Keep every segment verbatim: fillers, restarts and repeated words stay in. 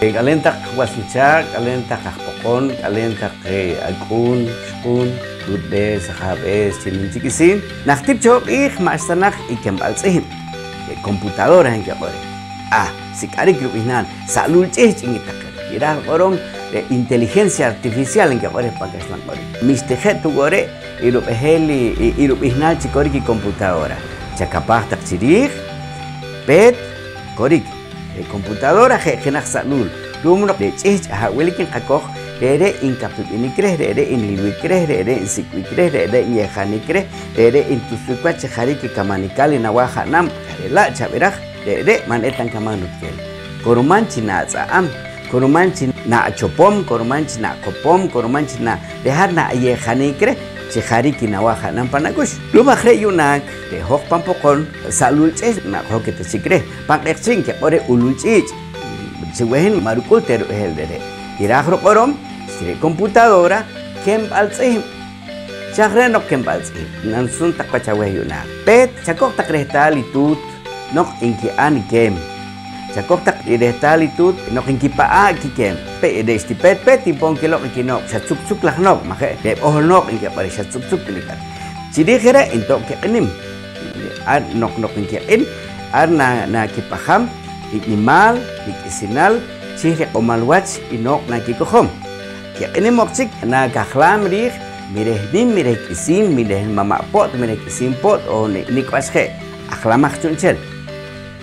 K'aleen taq was nuchaaq', k'aleen taq aj Poqon, k'aleen taq, eh, ak'uun, xq'uun, tuutb'ees, ajaab'ees, chi nim chik k'isiin. Najtir cho q'iij ma'xta naq i kemb'al tz'ihb', re' computadora nkiq'or reh. Ah, sik'arik rub'ihnaal, sa'luul ch'ihch' nki taqe. Iraaj riq'orom, re' inteligencia artificial nkiq'or reh pan kaxlan q'orik. Mixti je' ta wo' re' i rub'eheel i, i, i rub'ihnaal chi korik i computadora. Chakapaaj taq chi riij, peet, korik. Re' computadora je' jenaj sa'luul. Ru'um noq re' ch'ihch' aha' wilik nqakoj, re're' nkapib'inik reh, re're' nliwik reh, re're' nsik'wik reh, re're' nyejanik reh, re're' ntuswik wach chi jariik i kamanikal i nawaaj a'nam. Xa re' la' chab'iraj, re're' ma' eta nkamaj rutkel. Koruman chi naatz'a'am, koruman chi naachopom, koruman chi naakopom, koruman chi na-, re' hat naayejanik reh chi jariik i nawaaj a'nam pan ak'ux. Ru'um aj re' yu'naak, re' hoj pan Poqon, sa'luul ch'ihch' naqojok ta chik reh. Pan q'eqchi' nkiq'or reh ulul ch'iich'. Chi weh hin ma' ruk'ul ta rub'eheel re're'. Iraaj ruq'orom, chi re' computadora, kemb'al tz'ihb'. Chaj re' noq kemb'al tz'ihb'? Nansuun taq wach aweh yu'naak. Peet, chakoj taq rehtaal i tuut noq nki'an i keem. Chakoj taq i rehtaal i tuut noq nkipa'aa' kikeem. Pe-, re' xtipeet peet, npoon kiloq' i kinooq', xa tzuk tzuk laj nooq', maje'? Re' b'ohol nooq' nkiq'or reh, xa tzuk tzuk wilik ar. Chi riij i re' nto'q kiq'inim. Ar noq, noq nkiq'in, ar na-, nakipajam i nimaal, i k'isinaal, chi riq'omal wach i nooq' nakikojom. Kiq'inimoq chik, nakajlaam riij, mi reh nim, mi reh k'isiin, mi reh mama' po't, mi reh k'isiin po't, on ni-, nik' wach je', ajlamaj chu'nchel.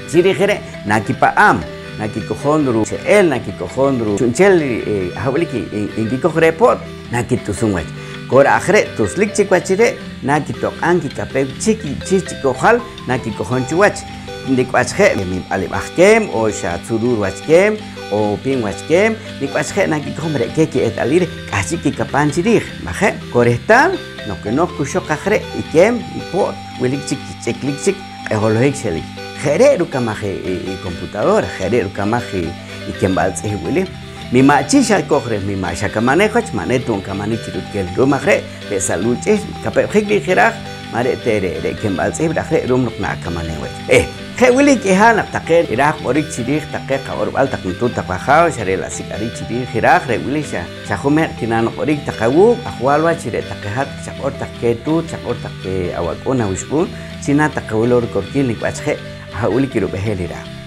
Chi riij i re', nakipa'aam, nakikojom ruche'el, nakikojom ru-, chu'nchel, eh, aha' wilik i, i, nkikoj reh po't, nakitusum wach. Kora aj re' tuslik chik wach i re', nakitoq'aam kikapew chik chi, chi kojal, nakikojom chuwach. Nik' wach je', nib'alib'aj keem, o xa tzuruur wach keem, o piim wach keem, nik' wach je' nakikojom, re' keh ki'eht'alil reh k'ahchi' kikapaam chi riij, maje'? Korehtaal, noq b'inooj kuxoq aj re' i keem, i po't, wilik chik, ch'iklik chik, q'e' holohik xelik. Je' re' rukamaj i, i, i computadora, je' re' rukamaj i, i kemb'al tz'ihb' wili. Mi ma' chi xakoj reh, mi ma' xakamanej wach, ma' eta wo' nkamanik chi rutkel. Ru'um aj re', re' sa'luul ch'ihch' kapeb'jik riij i raaj, ma' re' ta re', re' kemb'al tz'ihb' raj re' ru'um noq naakamanej wach. Eh, je' wili k'ihaal naq taqe iraaj q'orik chi riij taqe qaq'orb'al taq nutuut taq wajaaw, xa re' la' sik'arik chi riij i raaj, re' wili xa, xa jumehq' kinaah nuq'orik taq awuuk', ajwaal wach chi re' taqe hat xaq'or taq keh tuut, xaq'or taq keh awak'uun, awixq'uun, chi naht taq qawilow rikorkiil nik' wach je', aha' wilik i rub'eheel i raaj.